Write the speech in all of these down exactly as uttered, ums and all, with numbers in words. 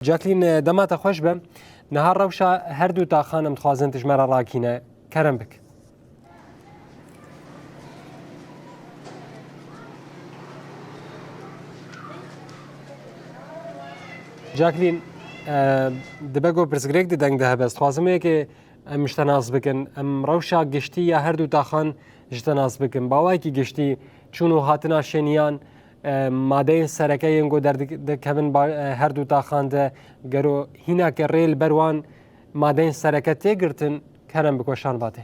Jacqueline, dema te xweş be. Niha rewşa her du taxan em dixwazin tu ji me re rakîne. Kerem bik. Jacqueline, e, dibe ku pirsgirêk di deng de hebe, ez dixwazim yekê em ji te nas bikin. Em rewşa giştî ya her du taxan ji te nas bikin. Bi awayekî giştî çûn û hatina şêniyan, e, madeyên sereke yên ku derdikevin ba-, e, her du taxan de, gero hîneke rê li ber wan madeyên sereke tê girtin, kerem bik weşan vatê.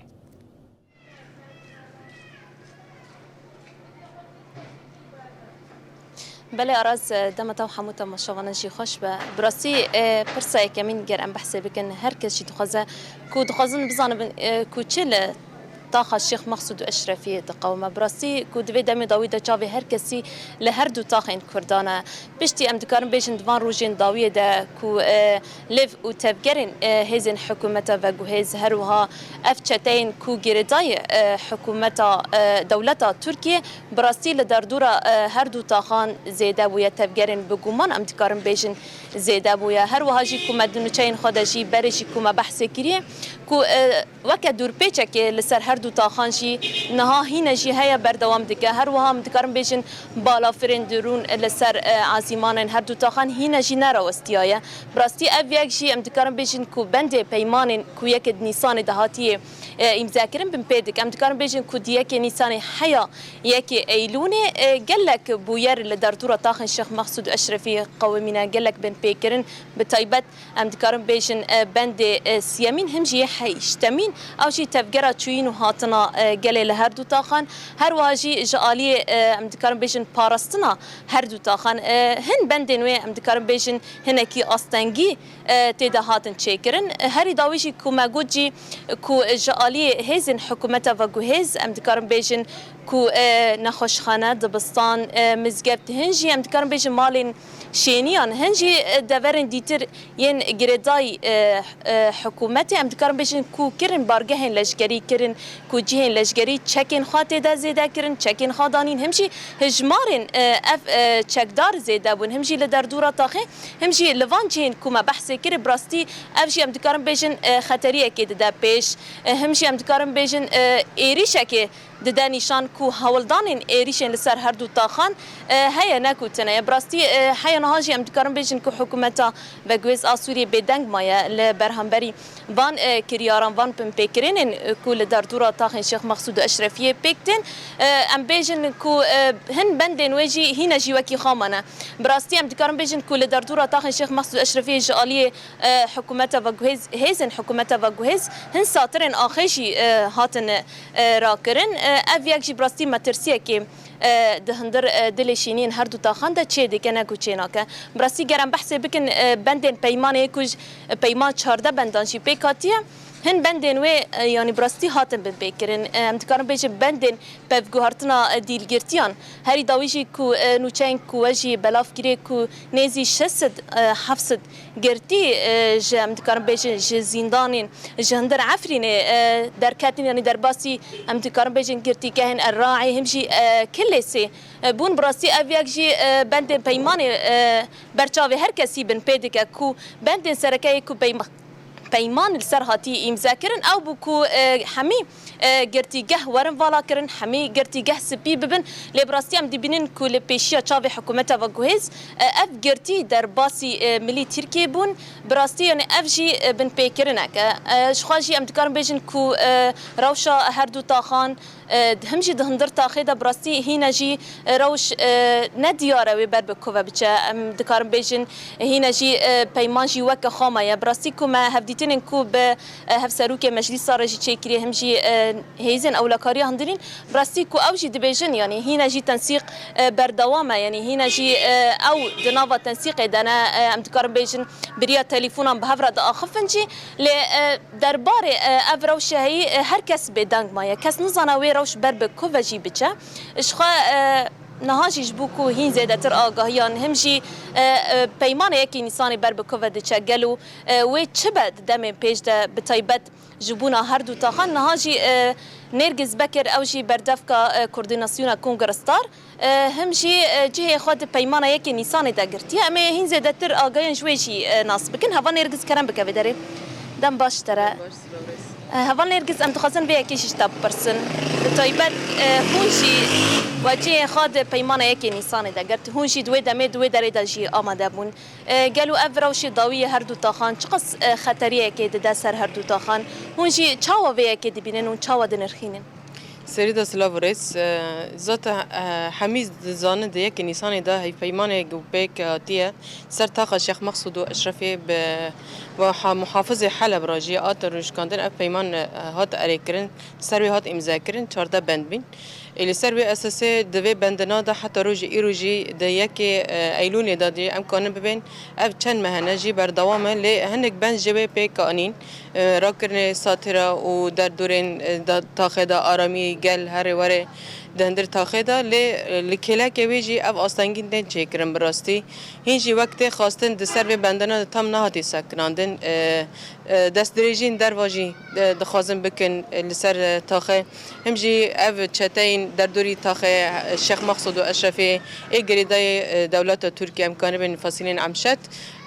Belê Aras, e, dema te û hemû temaşevanan jî xweş be. Bi rastî, e, pirsa yekemîn ger em behsê bikin, her kes jî dixwaze ku dixwazin bizanibin, e, ku çi li taxa Şêx Mexsûd û Eşrefiyê diqewime. Bi rastî ku di vê demê dawî de çavê her kesî li her du taxên Kurdan e. Piştî em dikarin bêjin di van rojên dawiyê de ku, e, lêv û tevgerên, e, hêzên hikûmeta veguhêz, her wiha ev çeteyên ku girêdayî, e, hikûmeta, e, dewleta Tirkiyê, bi rastî li derdora, e, her du taxan zêde bûye, tevgerên bi guman em dikarin bêjin zêde bûye. Her wiha jî ku me di nûçeyên xwe de jî berê jî ku me behsê kiriye ku, e, weke dûrpêçekê li ser her du taxan jî niha hîne jî heye, berdewam dike. Her wiha em dikarin bêjin balafirên dirûn li ser, e, ezîmanên her du taxan hîne jî nerawestiyaye. Bi rastî ev yek jî em dikarin bêjin ku bendê peymanên ku yekê di Nîsanê de hatiye, e, îmzekirin bin pê dike. Em dikarin bêjin ku di yekê Nîsanê heya yekê Eylûnê, e, gelek bûyer li derdora taxên Şêx Mexsûd Eşrefî qewimîne, gelek bin pêkirin, bi taybet em dikarin bêjin, e, bendê, e, siyemîn, him jî yê heştemîn, ew jî tevgera çûyîn û hatina, e, gelê li her du taxan. Her wiha jî ji aliyê, e, em dikarin bêjin parastina her du taxan. E, hin bendên wê em dikarin bêjin hinekî astengî, e, tê de hatin çêkirin. E, herî dawî jî ku me got jî ku ji aliyê hêzên hikûmeta veguhêz em dikarin bêjin ku, e, nexweşxane, dibistan, e, mizgeft, hin jî em dikarin bêjin malên şêniyan, hin jî, e, deverên dîtir yên girêdayî, e, e, hikûmetê, em dikarin bêjin ku kirin bargehên leşgerî, kirin ku cihên leşgerî çekên xwe tê de zêde kirin, çekên xwe danîn, him jî hijmarên, e, ev, e, çekdar zêde bûn, him jî li derdora taxê, him jî li van cihên ku me behsê kir, bi rastî ev jî em dikarin bêjin, e, xeteriyekê dide pêş, e, him jî em dikarin bêjin, e, êrîşekê dide nîşan ku hewldanên êrîşên li ser her du taxan, e, heye, ne ku tune ye. Bi rastî, e, heya niha jî em dikarin bêjin ku hikûmeta veguhêz a Sûriyê bêdeng maye li berhemberî van, e, kiryaran, van binpêkirinên, e, ku li derdora taxên Şêx Mexsûd û Eşrefiyê pêk tên. E, em bêjin ku, e, hin bendên wê jî hîne jî wekî xwe mane. Bi rastî em dikarin bêjin ku li derdora taxên Şêx Mexsûd Eşrefiyê ji aliyê, e, hikûmeta veguhêz, hêzên hikûmeta veguhêz hin satirên axê jî, e, hatin, e, rakirin. E, ev yek jî bi rastî metirsiyekê, e, di hundir, e, dilê şîniyên her du taxan de çê dike, ne ku çê nake. Bi rastî ger em behsê bikin, e, bendên peymanê ku ji, e, peyman çardeh bendan jî pêk hatiye. Hin bendên wê, e, yanî bi rastî hatin binpêkirin. E, em dikarin bêjin bendên pevguhertina, e, dîlgirtiyan. Herî dawî jî ku, e, nûçeyên ku we jî belav kirê ku nêzî şeş sed, e, heft sed girtî, e, ji, em dikarin bêjin, ji zîndanên ji hundir Efrînê, e, derketin, yanî derbasî, em dikarin bêjin, girtîgehên El Raê, him jî, e, Kilêsê, e, bûn. Bi rastî ev yek jî, e, bendên peymanê, e, ber çavê her kesî bin pê dike ku bendên sereke yê ku peyma-, peyman li ser hatî îmze kirin, ew bû ku, e, hemî, e, girtîgeh werin vala kirin, hemî girtîgeh spî bibin. Lê bi rastî em dibînin ku li pêşiya çavê hikûmeta veguhêz, e, ev girtî derbasî, e, milî Tirkiyê bûn. Bi rastî, yanî ev jî, e, binpêkirinek e. E, ji xwe jî em dikarin bêjin ku, e, rewşa her du taxan, e, him jî di hundir taxê de bi rastî hîne jî, e, rewş, e, ne diyar e wê ber bi ku ve biçe. Em dikarin bêjin hîne jî, e, peyman jî weke xwe maye. Bi rastî ku me hevdîtinên ku bi, e, hevserokê meclîsa re jî çêkiriye, him jî, e, hêzên ewlekariya hundirîn, bi rastî ku ew jî dibêjin, yanî hîne jî tensîq, e, berdewam e, yanî hîne jî, e, ew di nava tensîqê de ne, e, em dikarin bêjin bi riya telîfonan bi hev re diaxifin jî. Lê, e, derbarê, e, ev rewşe heyî, e, her kes bêdeng maye. Kes nizane wê rewş ber bi ku ve jî biçe. Ji xwe, e, niha jî ji bo ku hîn zêdetir agahiyan, him jî, e, e, peymana yekê Nîsanê ber bi ku ve diçe, gelo, e, wê çi be di demên pêş de, bi taybet ji bona her du taxan? Niha jî, e, Nêrgiz Bekir, ew jî berdevka, e, Koordînasyona Kongre Star, e, him jî, e, cihê xwe di peymana yekê Nîsanê de girtiye. Em ê hîn zêdetir agahiyên ji wê jî, e, nas bikin. Heval Nêrgiz, kerem bike vê derê. Dem baş ji te re. E, Heval Nêrgiz, em dixwazin vê yekê jî ji te bipirsin. Bi taybet, e, hûn jî we cihê xwe di peymana yekê Nîsanê de girt. Hûn jî di wê demê, di wê derê de jî amade bûn. E, gelo ev rewşê dawî yê her du taxan çiqas, e, xeteriyekê dide ser her du taxan? Hûn jî çawa vê yekê dibînin û çawa dinirxînin? Serî de silav û rêz. E, zaten, e, hemî dizanin di yekê Nîsanê de hevpeymanê ku pêk hatiye ser taxa Şêx Mexsûd û Eşrefê bi ve ha-, muhafizê Heleb re jî hate rûnişkandin, ev peyman, e, hat erêkirin, ser wê hat îmzekirin, çardeh bend bîn. Ê, li ser wê esasê di vê bendina de heta rojê îro jî di yekê, e, Eylûlê de jî em kanin bibên. Ev çend meh hene jî berdewam e, lê hinek bend ji wê pêk anîn, e, rakirinê satira û derdorên, e, da, taxê de aramî gel herê werê di hindir taxê de, lê, e, li kêlekê wê jî ev astengîn tên çêkirin bi rastî. Hîn jî wek tê xwestin di ser vê bendina de tam nehatî sekinandin. E, e, destdirêjîn derva jî, e, dixwazin bikin, e, li ser, e, taxê. Him jî ev çeteyên derdorî taxê, e, Şêx Mexsûd û Eşrefê ê girêdayê, e, dewleta Tirkiye em kanibin fasîlên Emşet,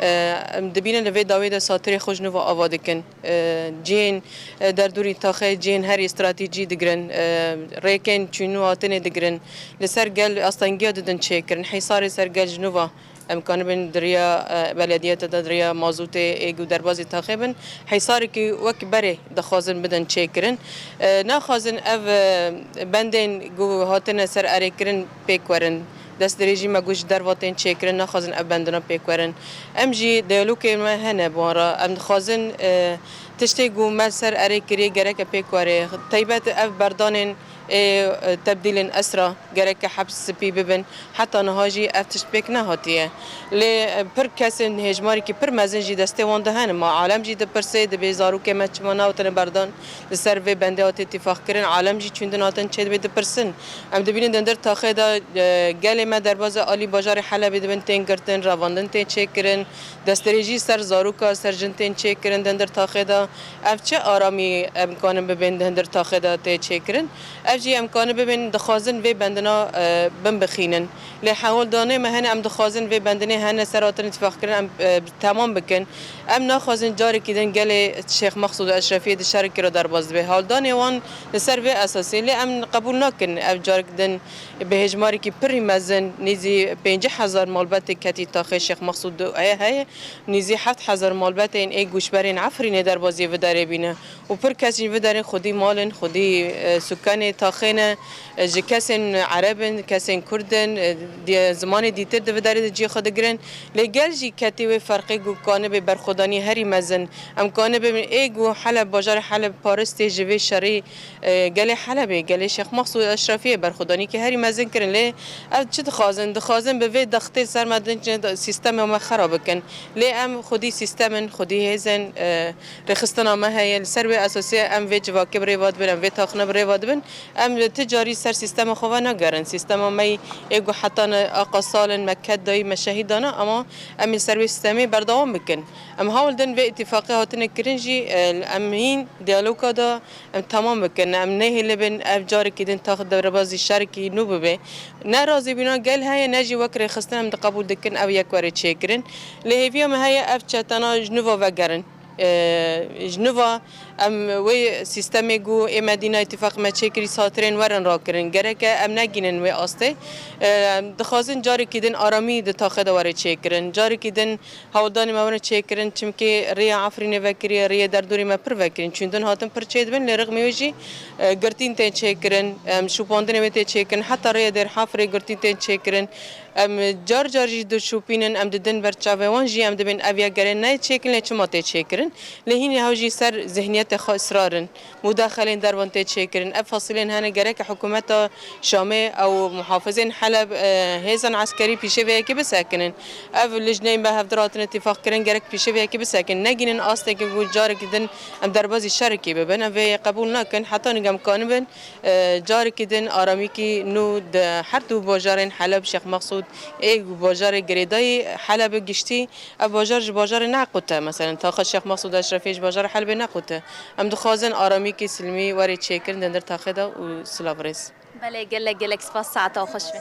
e, em dibînin li vê dawê de satirê xwe ji nû ve ava dikin. E, cihên, e, derdorî taxê cihên herî stratejî digirin, e, rêkên çûn û hatinê digirin. Li ser gel astengiya didin çêkirin. Hîsarê ser gel ji nû ve em kanibin di riya, e, belediyete de, di riya mazûtê ê ku derbazî taxê bin, heysarekî wek berê dixwazin bidin çêkirin. E, naxwazin ev, e, bendên ku hatine ser erêkirin pêk werin. Destdirêjî me got ji derva tên çêkirin, naxwazin ev bendina pêk werin. Em jî diyalogê me hene bi wan re. Em dixwazin, e, tiştê ku me ser erê kiriye gereke pêk were. Taybet ev berdanên ê, e, tebdîlên esra gereke heps sipî bibin. Heta niha jî ev tişt pêk nehatiye. Lê, e, pir kesên hêjmarekî pir mezin jî destê wan de hene. Ma alem jî dipirse, dibê zarokê me çima nehotine berdan, li ser vê bendê hate tîfaqkirin. Alem jî çûndin hatin çê dibê dipirsin. Em dibînin di hundir taxê de, e, gelê me derbazê alî bajarê Helebê dibin tên girtin, revandin tên çêkirin. Destdirêjî ser zaroka, ser jin tên çêkirin di hundir taxê de. Ev çi aramî em kanin bibên di hundir taxê de tê çêkirin? Ev jî em kanin bibên dixwazin vê bendina, e, bin bixînin. Lê hewldanê me hene, em dixwazin vê bendinê hene ser hatin îtîfaqkirin, em, e, temam bikin. Em naxwazin carekî din gelê Şêx Mexsûd û Eşrefiyê di şerekî re derbas dibe. Hewldanê wan li ser vê esasê, lê em qebûl nakin ev carek din bi hêjmarekî pirî mezin, nêzî pêncî hezar malbetê ketî taxê Şêx Mexsûd û heye, heye. Nêzî heft hezar malbetên ê goçberên Efrînê derbazî vê derê bîne û pir kes jî vê derê xwedî mal in, xwedî, e, sukanê taxê ne, e, ji kesên Ereb in, kesên Kurd in, e, di-, zimanê dîtir di vê derê de cihê xwe digirin. Lê gel jî ketî wê ferqê ku kanibê berxwedanî herî mezin. Em kanibin ê ku Heleb, bajarê Heleb paristê ji vê şerî, e, gelê Helebê, gelê Şêx Mexsûd Eşrefiyê berxwedanîkî herî mezin kirin. Lê ev çi dixwazin? Dixwazin bi vê dextê ser me din sîstemê me xera bikin. Lê em xwedî sîstem in, xwedî hêz in, e, rêxistina me heye. Li ser wê esasê em vê civakê bi rê ve dibin, em vê taxine bi rê ve dibin. Em ti carî ser sîstema xwe ve nagerin. Sîstema me yê ku heta ne aqa sal in me ket dayî, me şehîd dana, ama em ê li ser wê sîstemê berdewam bikin. Em hewl din vê îtîfaqê hatine kirin jî, e, em hîn diyaloga de em temam bikin. Em nehêlibin ev carekî din tax derbazî şerekî nû bibe. Ne razîbûna gel heye, ne jî wek rêxistin em diqebûl dikin ev yek were çêkirin. Lê hêviya me heye ev çetena ji nû ve vegerin. E, ji nû ve em wê sîstemê ku ê me dîna îtîfaq me çêkirî satirên werin rakirin. Gereke em negînin wê astê. E, em dixwazin carekî din aramî di taxê de were çêkirin. Carekî din Hewldanê me were çêkirin, çimkî rêya Efrînê vekiriye, rêyê derdorê me pir vekirîn. Çûndin hatin pir çêdibin, lê rixmê wê jî, e, girtîn tên çêkirin, em, şopandinê wê tê çêkirin, heta rêyê Dêrhafirê girtîn tên çêkirin. Em car car jî dişopînin, em didin ber çavê wan jî, em dibên ev yek gerê neyê çêkirin, lê çima tê çêkirin? Lê hînê hew jî ser zihniyetê xwe israr in. Mudexelên dervan tê çêkirin. Ev fasîlên hene gereke hikûmeta Şamê ew muhafizên Heleb, e, hêzên eskerî pîşê vê yekê bisekinin. Ev lijneyên bi hevdir hatine tîfaqkirin gerek pîşê vê yekê bisekinin. Negînin astekê ku carekî din em derbazî şerekî bibin. Em vê qebûl nakin. Heta nik em kanibin, e, carekî din aramîkî nû di her du bajarên Heleb, Şêx Mexsûd Ê bajarê girêdayî Helebê giştî, ev bajar ji bajarê neqûte. Meselen, taxa Şêx Mexsûd Eşrefî ji bajarê Helebê neqûte. Em dixwazin aramîkî silmî were çêkirin di hundir taxê de û silav rêz. Belê, gelek, gelek spas, saeta xweş be.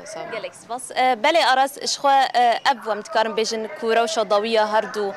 Sağ ol. Gelek spas. E, belê Aras, ji xwe, e, ev em dikarin bêjin ku rewşa dawî ya her du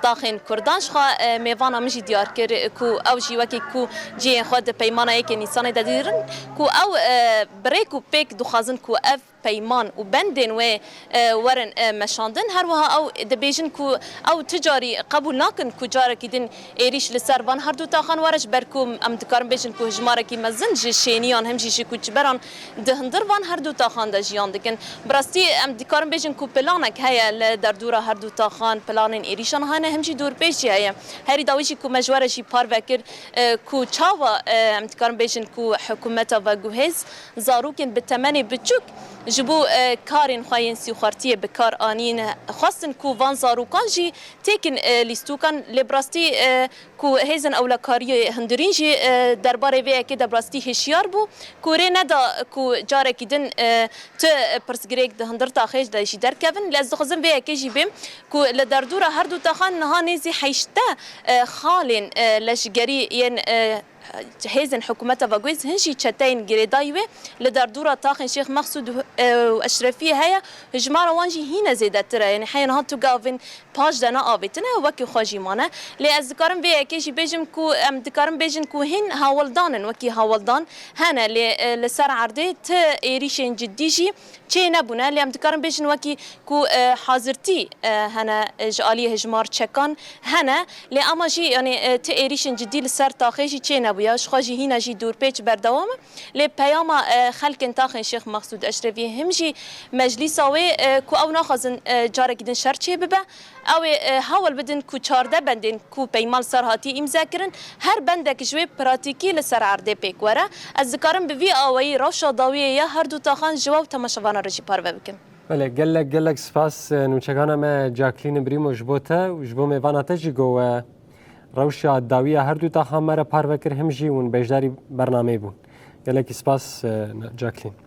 taxên Kurdan, ji xwe, e, mêvana min jî diyar kir ku ew jî wekî ku cihên xwe di peymana yekê Nîsanê de dîrin, ku ew, e, bi rêk û pêk dixwazin ku ev peyman û bendên wê, e, werin, e, meşandin. Her wiha ew dibêjin ku ew ti carî qebûl nakin ku carekî din êrîş li ser van her du taxan were, ji ber ku em dikarin bêjin ku hijmarekî mezin ji şêniyan hem jî ji koçberan di hundir van her du taxan de jiyan dikin. Bi rastî em dikarin bêjin ku planek heye li derdora her du taxan, planên êrîşan hene, hem jî dorpêç jî heye. Herî dawî jî ku me ji we re jî parve kir, e, ku çawa, e, em dikarin bêjin ku hikûmeta veguhêz zarokên bi temenê biçûk ji bo, e, karên xwe yên sîxwartiyê bi kar anîn, xwestin ku van zarokan jî têkin, e, lîstokan, lê bi rastî, e, ku hêzên ewlekariyê hundirîn jî, e, derbarê vê yekê de bi rastî hişyar bû, ku rê neda ku carekî din, e, tu pirsgirêk di hundir taxê de jî derkevin. Lê ez dixwazim vê yekê jî bêm ku li derdora her du taxan niha nêzî heştê, e, xalên, e, leşgerî yên, e, hêzên hikûmeta veguhêz, hin jî çeteyên girêdayî wê li derdora taxên Şêx Mexsûd û, e, û Eşrefiyê heye. Hijmara wan jî hîne zêdetir e. Yanî heya niha tu gavên paş de neavêtine, wekî xwe jî mane. Lê ez dikarim vê yekê jî bêjim ku em dikarin bêjin ku hîn hawildan in, wekî hawildan hene, lê, e, li ser erdê ti êrîşên cidî jî çê nebûne. Lê em dikarin bêjin wekî ku, e, hazirtî, e, hene, e, ji aliyê hijmar çekan hene. Lê ama jî, yanî, e, ti êrîşên cidî li ser taxê jî çê nebûye. Ji xwe jî hîna jî dorpêç berdewam e. Lê peyama, e, xelkên taxên Şêx Mexsûd Eşrefî him jî meclîsa wê, e, ku ew naxwazin, e, carekî din şer çê bibe, ew ê, e, hewl bidin ku çardeh bendên ku peyman li ser hatiye îmze kirin, her bendek ji wê pratîkî li ser erdê pêk were. Ez dikarim bi vî awayî rewşa dawiyê ya her du taxan ji we û temaşevanan re jî parve bikim. Belê, gelek, gelek spas, e, nûçegana me Jacqueline Brîmo ji bo te û ji bo mêvana te jî ku we rewşa dawî ya her du taxan me re parve kir, him jî hûn beşdarî bernameyê bûn. Gelekî spas, e, Jacqueline.